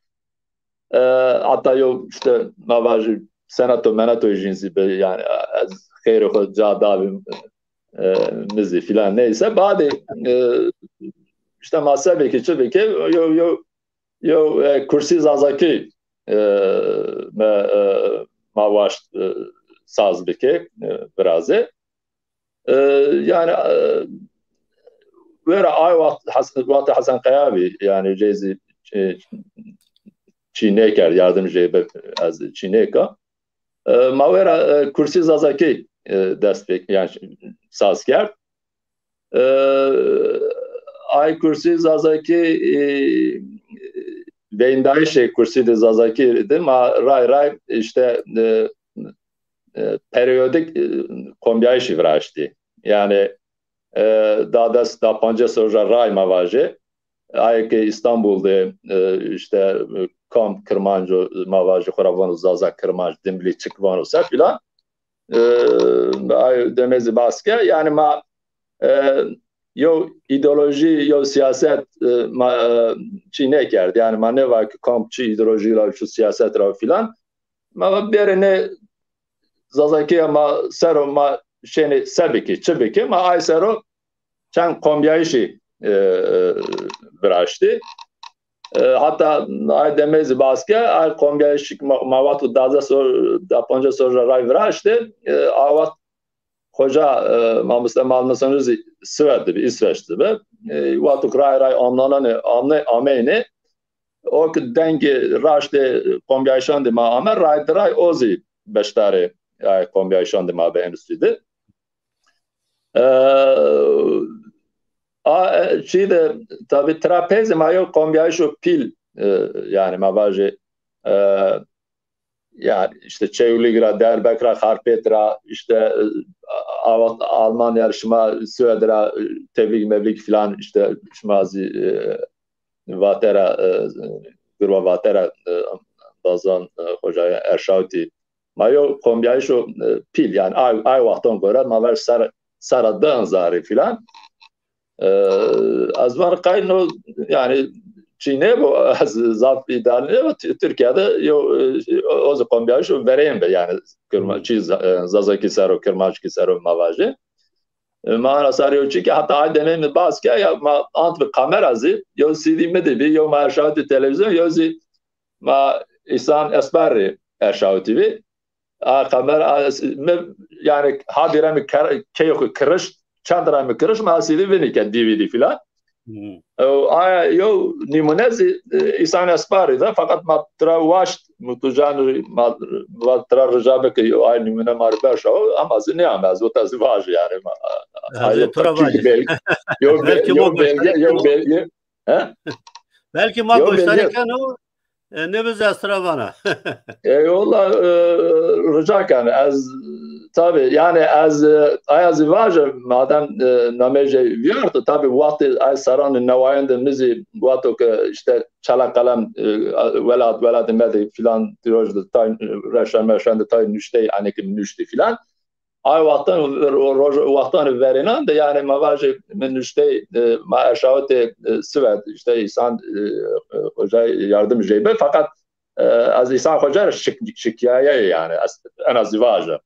E, hatta yew işte me va jî senato menato jîn zî be, yani ez xêrê xwe ca davim, e, mizî filan neyse. Badê, e, işte ma sebekî çi bike, yew, yew, yew, e, kursî zazakî, e, me, e, ma waşt, e, saz bike, e, virazê. E, yani, e, wêra ay wext Hes-, wextê Hesen Kaya bî, yani jê zî, e, çî nêkerd, yardim jê be, ez çî nêka. E, ma wêra, e, kursî zazakî, e, dest pê, yani saz kerd. E, ay kursî zazakî, e, veyndayişê kursî de zazakî de ma ray ray işte, e, e, periyodîk, e, kombiyayişî viraştî. Yani, e, da des, da pancês roja ray ma vajê. Ayê ke İstanbul de, e, işte, e, kamp Kirmanco ma vajê, xwe ra vano Zaza Kirmanc, Dimbilî çik vano se filan. E, ay demê zî baske. Yani ma, e, yew îdeolojî, yew siyaset, e, ma, e, çî nêkerd. Yani ma nêva ki kamp çi îdeolojî ra, çi siyaset ra filan. Ma va bêrê ne Zazakiya ma sero ma şênê se bikî, çi bikî, ma ay sero çend kombiyayişî, e, viraştî. E, heta ay demê zî baske, ay kombiyayişî ma, ma wexto dazdeh sor, da pancês sor ray viraştî. E, a wext xoca, e, mamoste Malmesonî zî Swed dibi, Îsveç dibi. E, wexto ray ray amnananê, amne, ameyne, o ki dengê raştê kombiyayişan de ma ame, ray di ray o zî beşdarê, ay, kombiyayişan de ma be enstî de. E, a, e, çî de, tabi trapez ma yo kombiyayişo pîl, e, yani ma vajê, e, yani işte Çewlîg ra, Derbek ra, Xarpêt ra, işte, e, a-, Almanya ra, şima Swêd ra, e, tevlîg mevlîg filan, işte şima zî, e, vatera, e, gurva vatera, e, dazan, e, xocaya Erşawtî. Ma yo kombiyayişo, e, pîl, yani ay, ay wextan gore ma ver ser, sera deh zarî filan. E, ez van qayno, yani çî nêbo, ez zaf îdeal nêbo. T-, Tirkiye de yo, e, o zî kombiyayişo verên be, yani Kirma-, Hmm. çî Za-, e, Zazakî sero, Kirmanckî sero ma vajê. E, ma ana sar yo çî ki heta ay demê mi bas ke ya ma ant bi kamera zî, yo C D mi de bî, yo ma Erşawtî televîzyon, yo zî ma İhsan Esparî Erşawtî bî. A kamera, a, s-, mi, yani habire mi ker-, keyê xwe kiriş, çend ra mi kiriş, ma C D vinî ke D V D filan. Hmm. E, aya yo nîmûne zî, e, İhsan Esparî de, fakat ma tira waşt, Mutlucan, ma, ma tira rica bike, yo ay nîmûne ma ri berşaw, ama zî nêame, ez weta zî vaj yani. Ma, E, ay ez yo tura vaj. Çünkü belge, yo be-, Belki yo ma belge, yo goştarê belge, he? Belki ma Yo goştarê belge. Keno, e, ne bize ez tira vana. Eyvallah, e, rica ken. Ez, tabi, yani ez, e, aya zî vaje, madem, e, namê jê viyarto, tabi, wextê ay seran newayen de mi zî, wexto ke işte çala qelem, e, welat, welatê me de filan, tiroj de tay, reşen meşen de tay nuştey, yani ki nuştî filan. Ay wextan, ro-, roj-, wextan verênan de, yani ma vajê min nuştey, e, ma Erşawtê, e, Swêd, işte İhsan, e, e, Hoca yardım jê be, fakat, e, ez İhsan Hoca şik-, şikayeyê yani, ez, en az vaje.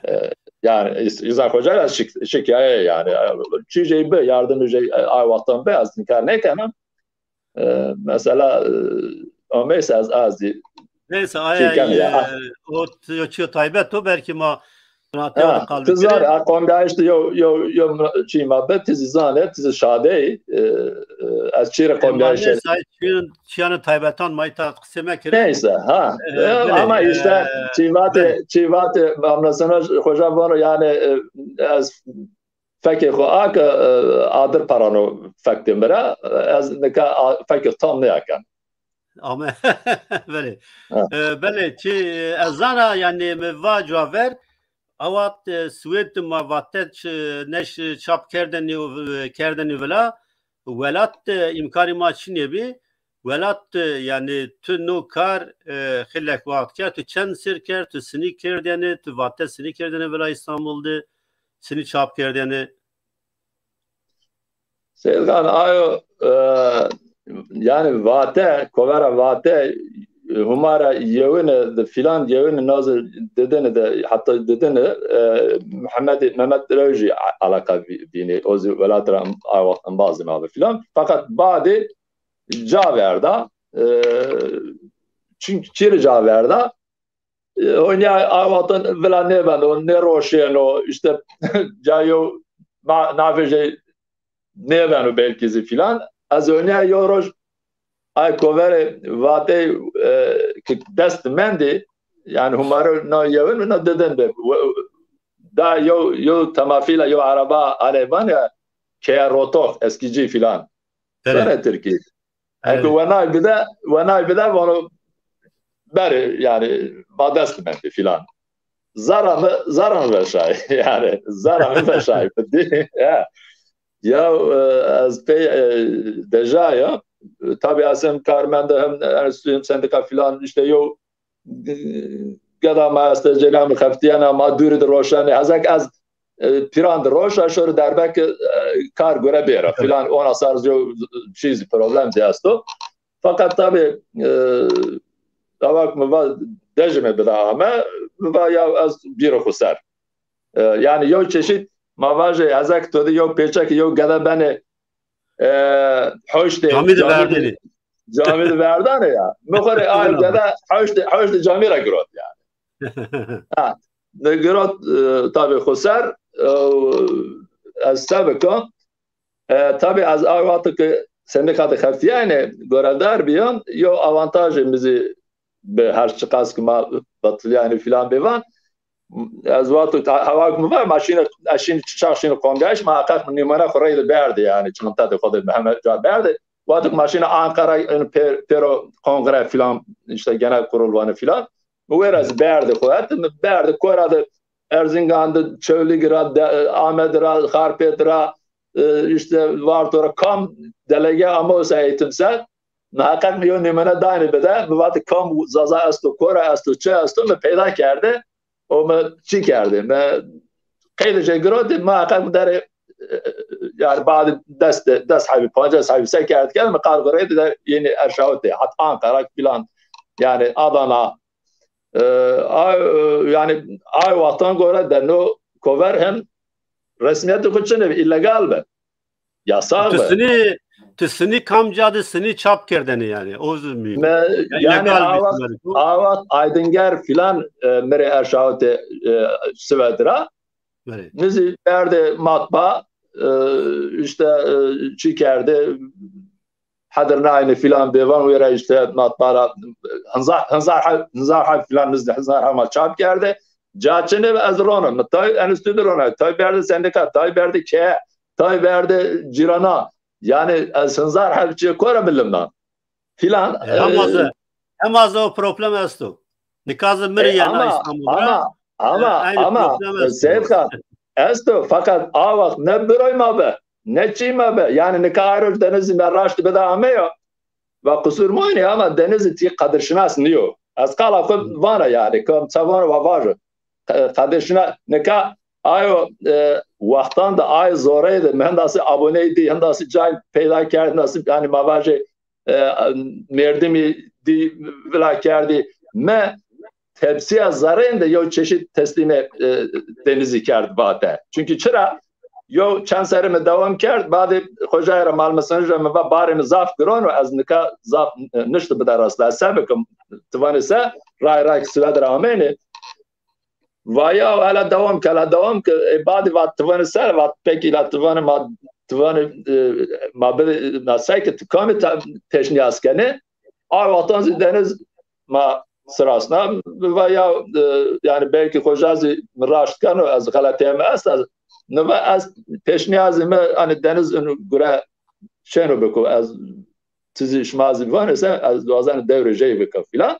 E, yani İhsan Hoca ez şik-, şikayeyê yani. E, çi jê be, yardım jê, e, ay wextan be, ez inkar nêkena. E, mesela, e, ameyse ez, ez dî Neyse, aya çîken ya. E, o t-, o çiyo taybet o, belki ma Ha, tu zan, a, qomdayiştî yo, yo, yo, çî ma be, tu zî zane, tu zî şadey, e, e, ez çîrê qomdayişê. Neyse, çiyan, çiyanê taybetan mayta qisê me kirin. Neyse, ha. E, E, ama işte, e, çîvatê, çîvatê, amnasana, hoca vano, yani, e, ez fekê xwe ake, e, adir parano fek de mira, ez nika a-, fekê tam neyakam. Ama, belê. Ha. E, belê, çi, ez zana, yani, mi va cuaver, awat, e, Swêd ma vate ç-, neş çap kerdeni, e, kerdeni vila, welat, e, imkani ma çinê bi, welat, e, yani, tu no kar, e, xilek waxt kerd, tu çend sir kerd, tu sinî kerdeni, tu vate sinî kerdeni vila İstanbul de, sinî çap kerdeni. Seyid Xan, ayo, e, yani vate, kovera vate, humara yewine de filan, yewine nazı dedene de, hatta dedene, e, Muhammed, Mehmet Rewji a-, alaka bi-, bini, o zi-, velat ra a waqt embazı abi filan. Fakat badi ca verda, e, çünkü çiri ca verda, e, oynaya a waqtan vila nêbeno, nêroşêno, işte, cayo ma-, navê jê nêbeno belkî zî filan. Ez oynaya yo roj ay koverê vatê, e, ki dest mendî, yani humare na yewin na didin be. We-, da yo, yo temafîla yo araba anê van ya, keya rotox, eskicî filan. Belê. Zane Tirkî. Eke Belê. wenay bide, wenay bide vano berê, yani, ma dest mendî filan. Zara mi, zara mi veşay, yani, zara mi veşay bidî. Ya. Ya, e, ez pey, e, deja ya. Tabi ez hem karmende hem enstitü hem sendika filan, işte yo, e, geda ma este, cela mi xeftiyena, ma dûrî di roşanê. Hezek ez, e, pîran di roşa, şor derbek, e, kar gure bêra. Filan, ona sar yo çîz problem de esto. Fakat tabi, e, avak mi va dejime bida ame, mi va ya ez bîro xu ser. E, yani yo çeşit ma vajê hezek to di yo pêçek yo gede bene, e, hoştê Camî de camî de verdene. Camî de verdane ya. Mixore ay Bravo. gede hoştê, hoştê camî ra girot yani. Ha, de girot, e, tabi xu ser, e, ez se bikim. E, tabi ez ay wextê ki sendika de xeftiyane, görevdar biyam, yo avantajê mi zî bi her çiqas ki ma betiliyane filan bêvan, Ez wexto hewa ku min va maşîne, ez şîn çax şîn komgeş, ma heqeq min nîmane xwe reyde berde, yani çinta de xwe de heme ca berde. Wexto ku maşîne Ankara, yani pê-, pêro kongre filan, işte genel kurul vane filan. Wêra ez berde xwe, hetim berde, kora de Erzingan de, Çewlîg ra, de, Amed ra, Xarpêt ra, e, işte Varto ra, kam delege amo se eğitim ser. Muheqeq mi yo nêmene dayne bide, mi vati kam Zaza esto, kora esto, çi esto, mi peyda kerde, o mi çi kerde, mi qeydê jê girotê, muheqeq mi derê, e, yani badi dest, dest hebî, pancas hebî se kerd kerd, mi qar girotê de yeni Erşawitê, hat Ankara filan, yani Adana, e, ay, e, yani ay wextan gore de no kover hem resmiyetê xwe çi nebe, illegal be. Yasax Tu be. Sinî, tu sinî kam ca de sinî çap kerdene yani. O zî mühim. Me, Yani yani legal bir awa, sınır bu. Awa Aydınger filan, e, mere Erşawitê, e, Sivedra. Böyle. Nizi berde matba, e, işte, e, çi kerde, Hedir nayne filan bêvan wêre işte matba ra hınzar, hınzar hal, hınzar hal filan nizdi hınzar hal ma çap kerde. Ca çi nebe ez ronim. Tay enstitü de rona. Tay berde sendika, tay berde ke, tay berde cirana. Yani ez hınzar hal çi kora bilimdan. Filan. E, hem az, e, hem az o problem esto. Nikazı miri E, yani ama, İstanbul'da. Ama, E, ama, aynı ama, problem esto. Seyit Xan, esto, fakat a wext ne büroy ma be, ne çî ma be. Yani nika ayrı denizî me raşt bida ameyo. Ve kusur moyni ama denizî tî kadirşinas niyo. Ez qala xwe vana yani, kam çavana va vajo. Ka-, kadirşinas, nika ayo, e, wextan da ay zoreydi, hendası aboneydi, hendası cay peyda kerd, hendası yani ma vaje, e, merdimî dî vila kerdî. Me tepsiya zerrên de yew çeşit teslîmê, e, denizî kerd vate. Çünkü çira? Yew çend serê min dewam kerd, badê xwecayê re malmesenij re min va barê min zaf giron û ez nika zaf, e, nişt bide rasta. Ez se bikim, tivanê se, ray ray ki Swêd re amêne. Vaya, ela dewam ke, ela dewam ke, e, badî va tivanê ser, va pekî la tivanê ma, tivanê, e, ma bi, ma seke tu kamê te-, pêşniyaz kenê. A wextan zî deniz ma sirasna, va ya, e, yani belkî xweja zî min raşt keno, ez xeletiyê me esta. Niva ez pêşniyazê me, hani deniz inu gure şeno biko, ez tizî şima zî vanê se, ez dwazan dewrê jey bike filan.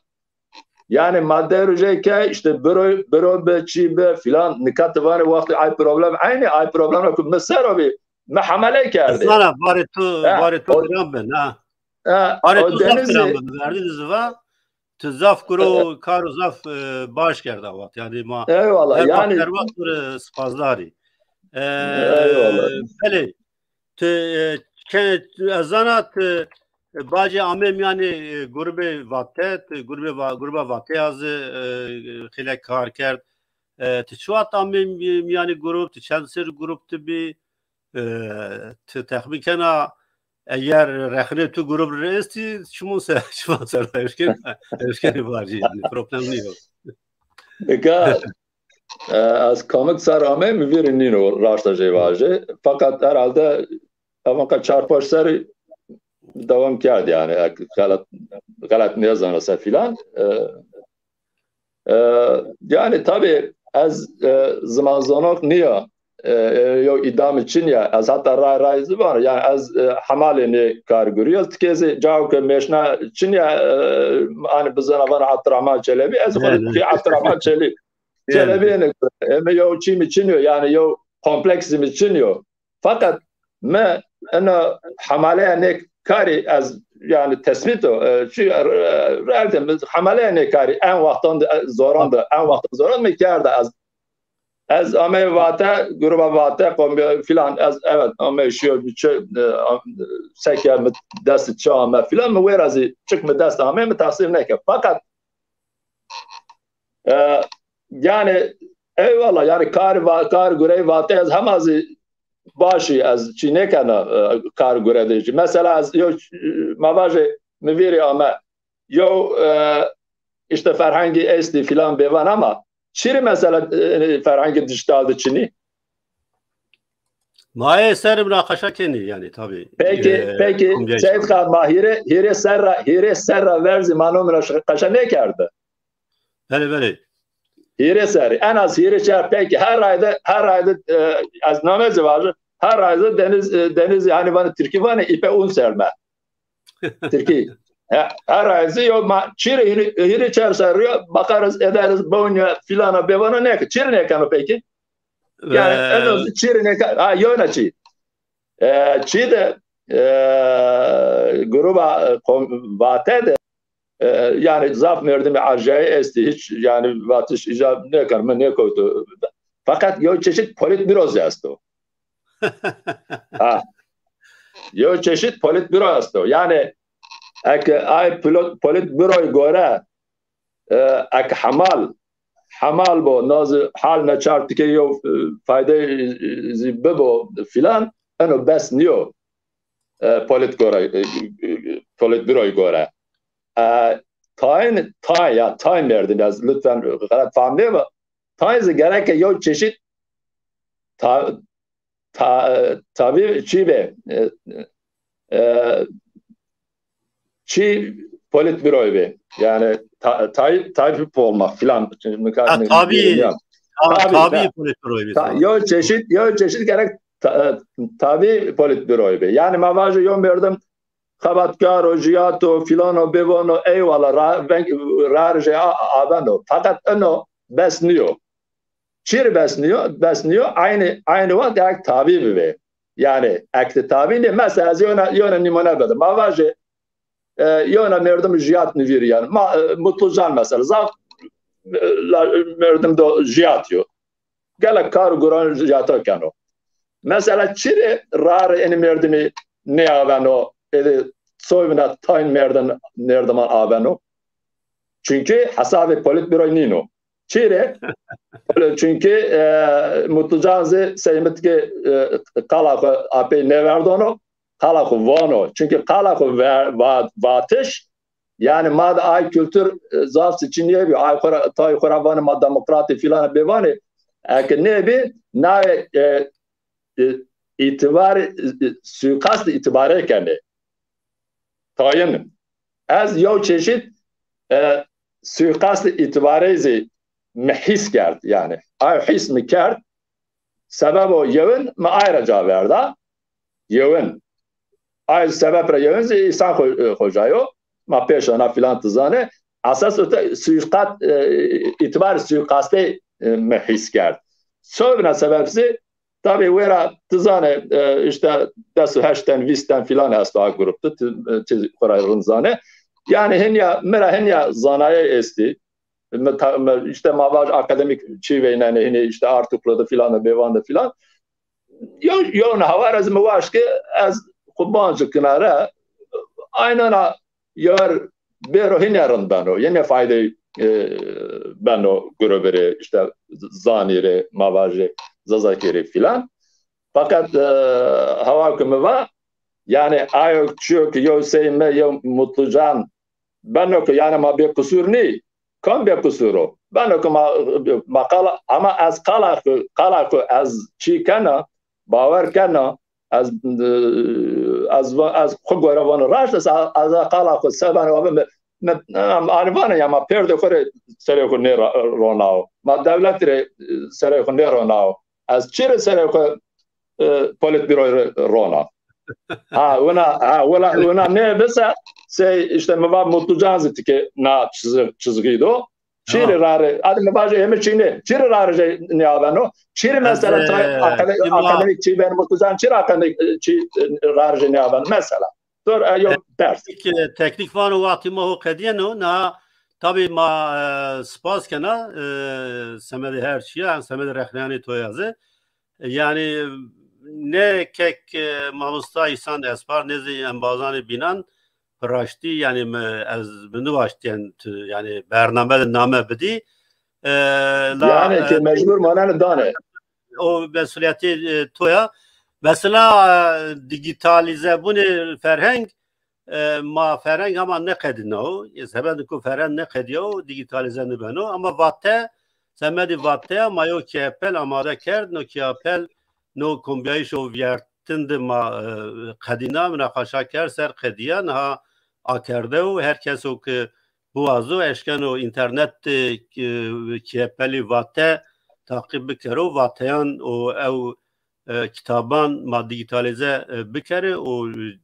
Yani madde rojê ke işte biro, biro be, çi be filan, nika ti vanê wextê ay problem, aynı ay problem ku mi ser o bi, mi hamele kerdê. Zana, barê tu, Ha, barê tu o, giran bin, ha. Ha, Barê o tu zaf denizî giran bin, verdî diziva, tu zaf kuro, karo zaf, e, baş kerda vat. Yani ma Eyvallah, her yani vaxt, her vaxt bir, e, spazdarî. E, Eyvallah. Belê, tu, e, ke, tu, ez zana, tu, e, bacê amê miyanê, e, grubê Vate, tu grubê Va-, gruba Vate ya zî, e, xêlek kar kerd. E, tu çi wexta amê mi-, miyanê grup, tu çend ser grup tu bî, e, tu texmîn kena eger rexnê tu grup re estî, çimun ser, çiman ser, eşkenî, eşkenî bacî, yani, problem niyo. Nika, e, ez kamik ser amê mi vîrî nîno, raşta jê vajê. Fakat herhalde evanka çar paş serî devam kerd yani. Ek xelet, xelet nêzana se filan. E, e, yani tabii ez, e, zimanzanok niya. E, e, yo îdam çin ya. Ez hatta ray ray zivan. Yani ez, e, hemalê nê kargurî. Ez tikêzê cao ke mêşna çin ya, e, hani bizana van Abdurrahman Çelebi. Ez xwe Evet, evet. ki Abdurrahman Çelebi. Çelebi ne? Eme yo çî mi çin yo, yani yo kompleksî mi çin yo. Fakat me ena hemaleya nê karî ez yani tespît o, e, çi, e, realite mi hemaleya nê karî en wextan de, e, zoran de, en wextan zoran mi kerda ez. Ez ame Vate, gruba Vate, kombi filan, ez evet ame şiyo bir çi, e, am-, seke mi dest çi ame filan mi wêra zî çik mi dest ame mi tesîr neke. Fakat E, yani eyvallah, yani kar va-, kar gurey Vate ez hema zî başî ez çî nêkena, e, kar gure de jî. Mesela ez yo, e, ma vajê mi vîrî ame. Yo, e, işte ferhengî estî filan bêvan ama çirî mesela, e, ferhengî dijital de çinî. Ma ê ser münaqeşa kenî yani tabii. Peki, e, peki, Seyit Xan, ma hîrê, hîrê serra, hîrê serra verzî ma no münaqeşa nêkerde. Belê, belê. Hîrê serî, en az hîrê çar pekî. Her ayda, her ayda, e, ez name zî vajim. Her ayda deniz, e, deniz, yani bana Tirkî vane, ipe un serme. Tirkî. He, her ayda yo ma çîrê hîrê, hîrê çar serî yo, bakarız, ederiz, bonya, filana, bevana ne ki? Çîrê ne kano pekî? Yani, Ve- en az çîrê ne ka-, ha, yo ne çî. E, çî de, e, gruba, e, kom-, vate de, e, yani zaf merdimê acayê estî, hiç yani vatiş îca nekir, min nekewtu. Fakat yo çeşit politbüro zî esto. Ha. Yo çeşit politbüro esto. Yani ek ay pilot-, politbüroyê gore, e, ek hemal, hemal bo, nazi hal neçar tike yo, e, fayde, e, zî bibo filan, eno bes niyo. E, politgora, e, e, politbüroyê gore. E, tayin, tay ya, tay merdim, ez lütfen xelet fam nebe. Tay zî gereke yo çeşit ta-, ta-, tabi çî be, e, e, çî politbüroyê be. Yani ta-, tay-, tabi olmak filan. Şimdi Ha, tabi. Ya. Ha, Tabi, tabi ta-, politbüroyê be, ta-, tabi. Yo çeşit, yo çeşit gerek ta-, tabi politbüroyê be. Yani ma vaje yo merdim xebatkar o, jiyato, filano, bevano, eyvallah, ra-, veng-, rarje a-, aveno. Fakat eno bes niyo. Çir bes niyo, bes niyo, aynı, aynı waqt gerek tabi bibe. Yani, ek ti tabi ne, mesela, ez yona, yona nimune bedim. Ma vaje, e, yona merdim jiyat nivîriyan. Ma, e, Mutlucan mesela. Zaf, e, la, merdim do jiyat yo. Gelek kar û guran jiyata keno. Mesela çire rar eni merdimi ne aveno, edi soyvina tayn merdim, merdiman aveno. Çünkü hesabê politbüroy nîno. Çire? Çünkü, e, Mutlucan zî seymitke, e, qala xwe apê neverdono, qala xwe vano. Çünkü qala xwe ver-, va-, vatiş, yani ma de ay kültür, e, zaf siçî nêbî, ay xwe ra, tay xwe ra vanê ma demokratê filan bêvanê, eke nêbî, nayê, e, e, îtibar, e, suikast îtibarê kenê. Tayin. Ez yew çeşit, e, suikast îtibarê zî mi hîs kerd, yani. Ay hîs mi kerd, sebebo yewin mi ay re ca verda, yewin. Ay sebep re yewin zî Îhsan Xo-, e, Xoca yo, ma pêşana filan tizane, esas o te suiqat, e, îtibar suiqastê, e, mi hîs kerd. Sobina sebep zî, tabi wê ra tizane, e, işte des û heşt ten, vîst ten filan esto a grupte, ti, e, ti xwe ra rind zane. Yani hinya, mi ra hinya zanayê estî. Mi ta-, mi, işte ma vaj akademik çî veynene, hini işte artiklo de filan de bêvan de filan. Yo, yo ne havar ez mi vaj ki ez xwe banc kinare, aynana yar bêro hine rind beno, yine fayde, e, beno grubirê, işte zanîrê, ma vajê zazakirê filan. Fakat, e, hawa ki mi va, yani ayo çiyo ki yo sey me, yo Mutlucan, beno ki yani ma bê qusur nî, kam bê qusur o? Beno ki ma, ma qala, ama ez qala ku, qala ku ez çî kena, bawer kena, ez, e, ez va-, ez xwe gore vano raşt, ez, ez qala xwe se beno, abi me, me, em, ani vane ya ma pêrdê xwe rê serê xwe nê ra-, ronao. Ma dewlet rê serê xwe nê ronao. Ez çi rê serê xwe, e, politbüroyê rê rona? Ha, wina, ha, wila, wina nê bise, sey, işte, mi va Mutlucan zî tike na çiz-, çizgî do. Çîrê rarê, hadi mi vaje ême çînê. Çîrê rarê jê nêaveno? Çîrê mesela tay akade-, akademik çî ben Mutlucan çîrê akademik, e, çî, e, rarê jê nêaveno? Mesela. Dur, e, yok ders. Teknik, e, teknik vano wextî ma ho qediyeno, na tabi ma, e, spas kena, e, semedê her çiya, semedê rexneyanê to yazê. Yani ne kek, e, mamosta Îhsan Espar, ne zî embazanê bînan, bi raştî, yani me, ez bi nivaştiyen tu, yani bername de name bidî. E, la, Yani ki e, mecbur manene dane. O mesuliyetê, e, to ya. Mesela, e, digitalizebûnê ferheng, e, ma ferheng ama neqedîna o. Yê sebedê ku ferheng neqediya o, digitalize nibeno. Ama vate, semedê vateya ma yo kêpel amade kerd, no kêpel, no kombiyayîşo viyertin de ma, e, qedîna, minaqaşa kerd, ser qediya, niha akerde û her keso ki biwazo, eşkeno înternet, e, k-, kêpelî vate taqîb bikero, vateyan û ew, e, kitaban ma dîgîtalîze, e, bikere û,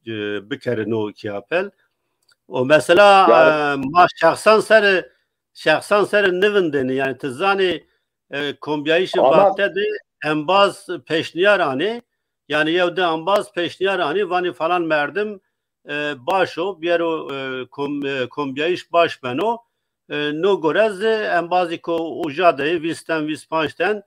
e, bikere no kêpel. Û mesela, Yani e, ma şexsan ser, şexsan ser nivindêne, yani tu zanî, e, kombiyayîşê Ama vate de embaz pêşniyar anê, yani yew de embaz pêşniyar anî, vanî falan merdim, e, baş o, biyero, e, kom-, e, kombiyayîş baş beno. E, no gore zî embazî ku uca de vîst ten, vîst panc ten,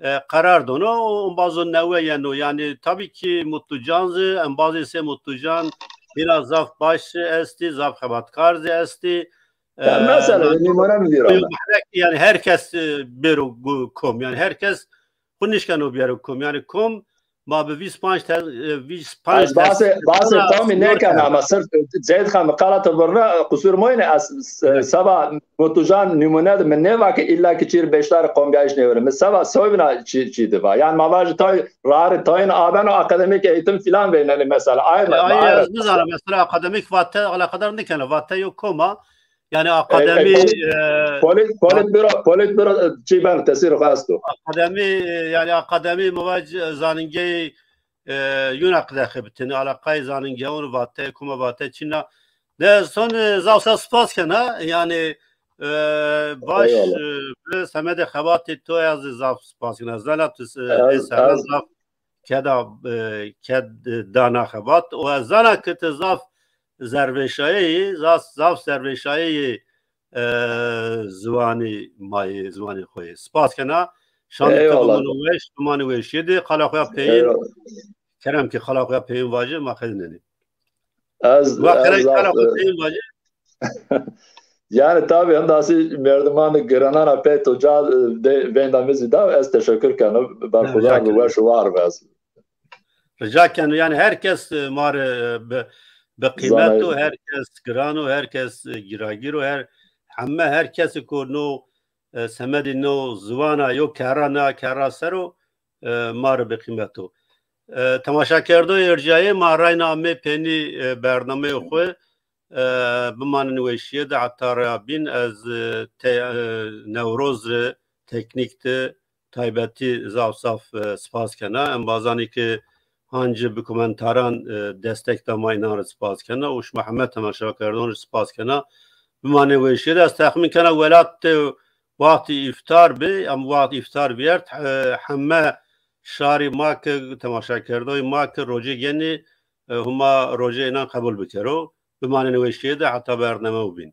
e, qerar dono, û embazo newe yeno. Yani tabii ki Mutlucan zî, embazê sê Mutlucan hîna zaf baş estî, zaf xebatkar zî estî. Ya E, mesela, na nîmûne min vîra me. Yani herkes, e, bêro gu-, kom, yani herkes xwe nişkeno biyero kom. Yani kom ma bi vîst panc te-, e, vîst panc Ez basê, basê tamî nêkene, ama sirf Zeyd Xan, min qala te birine, qusur moyne, ez, e, seba Mutlucan nîmûne de min nêva ki illa ki çîr beşdar kombiyayîş nêwere. Min seba soyvina çî, çî diva. Yani ma vajî tay, rari tayin aben û akademik eğitim filan veyneni mesela. Ay, E, ay, ay, ez nizanim, mesela akademik vate alakadar nikene, vate yo koma. Yani E, e, akademî, polit, e, polit, politbüro, politbüro, e, çî ben tesîr xwe esto. Akademî, e, yani akademî mavac, e, zaningehî, e, yuna qedexê bitini, alaqayê zaningehon vate, kuma vate çîna. De son, e, zaf zaf spas kena, yani, e, baş, Eyvallah. e, bi semedê xebatê to ez zaf spas kena. Zana tu, e, Ez, ê serran ez zaf keda, e, ked, e, dana xebat. Û ez zana ki tu zaf zervêşayê yî, zaf, zaf zervêşayê yî, e, ziwanî mayê, ziwanî xwe yê. Spas kena. Şandî te Eyvallah. Bimano weş, bimanî weşiyê de. Qala xwe ya peyîn, Eyvallah. Kerem ki qala xwe ya peyîn vajî, ma xedinenî. Ez, Wa ez kerem zaf, qala xwe e, peyîn vajî. Yani tabii hem de asî merdiman giranana pê to ca, e, de venda mizî da ez teşekkür keno. Berxudar bi, weş û war be. Rica keno, yani herkes, e, ma re, e, bi, bi qîmet û herkes giran û herkes, e, giragir û her, heme herkes ku no, e, semedî no ziwana yo kerra na kerra ser o, e, ma re bi qîmet o. E, temaşakerdoyê erciyayê ma rayna me pênî, e, bernameyê xwe, e, bimanin weşiyê de heta raya bîn. Ez, e, te-, e, Newroz re teknîk de taybetî zaf zaf, e, spas kena. Embazanî ki hancî bi komentaran, e, destek da ma înan re spas kena û şima heme temaşakerdon re spas kena. Bimanê weşiyê de ez texmîn kena welat te wextî îftar bi, em wext îftar viyert, e, heme şarî ma ki temaşakerdoyê ma ki rocê genî, e, huma rocê înan qebûl bikero. Bimanên weşiyê de heta bername û bîn.